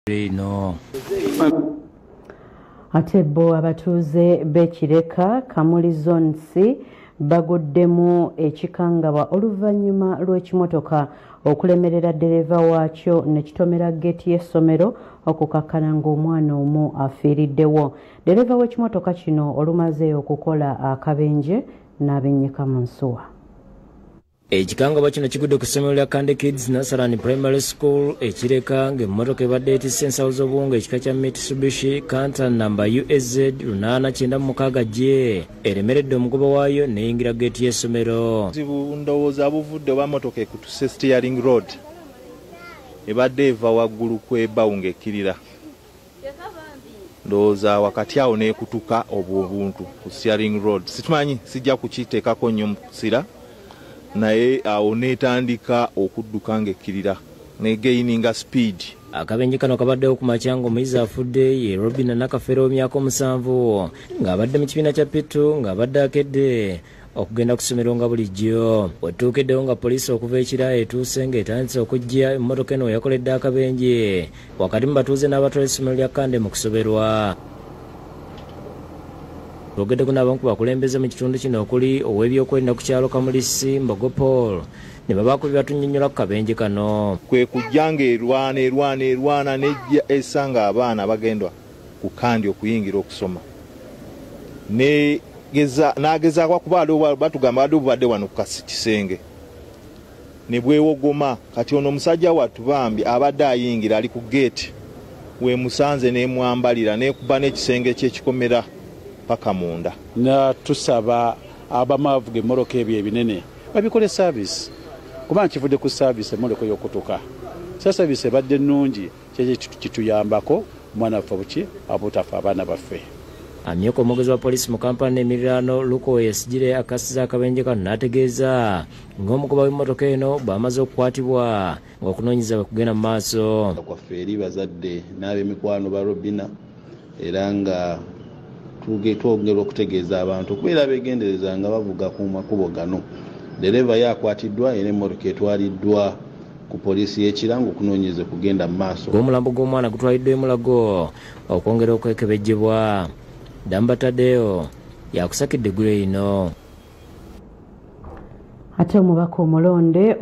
Eno. Ate bo abatuuze b'e Kireka, Kamuli Zone C baguddemu ekikangabwa oluvannyuma lw'ekimotoka okulemerera ddereeva waakyo ne kitomera ggeeti y'essomero okukakkana ng'omwana omu afiiriddewo. Ddereeva w'ekimotoka kino olumaze okukola akabenje n'abennyika mu nsuwa. Ekikangabwa kino kigudde ku ssomero lya Kande Kids Nursery and Primary School e Kireka ng'emmotoka ebadde etisse ensawo z'obuwunga ekika kya Mitsubishi Canter namba UAZ 896J eremeredde omugoba waayo n'eyingira ggeeti y'essomero. Buzibu ndowooza buvudde oba motoka ekutuse steering road ebadde eva waggulu kw'ebbawu ng'ekkirira, ndowooza wakati awo n'ekutuka obwo obuntu ku steering road. Situmanyi, sijja kukiteekako nnyo musira, naye awo n'etandika okudduka ng'ekkirira negaininga speed. Akabenje kano kabaddewo ku makya ng'omuyizi afudde ye Robina Nakafeero w'emyaka 7 ng'abadde mu kibiina kya P2 ng'abadde akedde okugenda ku ssomero nga bulijjo. Wetuukiddewo nga poliisi okuva e Kira etuuse ng'etandise okuggya emmotoka eno we yakoledde akabenje wakati mu batuuze n'abatwala essomero lya Kande mu kusoberwa. Twogeddeko n'abamu ku bakulembeze mu kitundu kino okuli ow'ebyokwerinda ku kyalo Kamulisi Mbogo Paul ne babaako bye batunnyonnyola ku kabenje kano. Kwe kujja ng'erwana erwana erwana n'ejja esanga abaana bagenda ku Kandi okuyingira okusoma, n'agezaako kuba batugamba badde obubadde wano ku kisenge ne bwewogoma. Kati ono omusajja wattu bambi abadde ayingira ali ku geeti wemusanze n'emwambalira n'ekuba n'ekisenge ky'ekikomera paka munda. Na tusaba abamu abavuga emmotoka ebyo ebinene babikole service, kuba nkivudde ku service emmotoka ey'okutuka. Sa service ebadde nnungi, kyekyo kituyambako omwana waffe buki abutafa abaana baffe. Amyuka omwogezi wa poliisi mu Kampala n'emiriraano Luko Owoyesigyire akasiza akabenje kano n'ategeeza ng'omugoba w'emmotoka eno bw'amaze okukwatibwa ng'okunoonyereza bwe kugenda mu maaso. Kwaffe eri bazadde n'ab'emikwano ba Robina, era nga twongera okutegeeza abantu okubeera beegendereza nga bavuga ku makubo gano. Ddereeva ye akwatiddwa era emmotoka etwaliddwa ku poliisi y'e Kira ng'okunoonyereza kugenda mu maaso. Omulambo gw'omwana gutwaliddwa e Mulago okwongera okwekebejjebwa. Damba Tadeo yakusakidde eggulu eno. Ate omubaka omulonde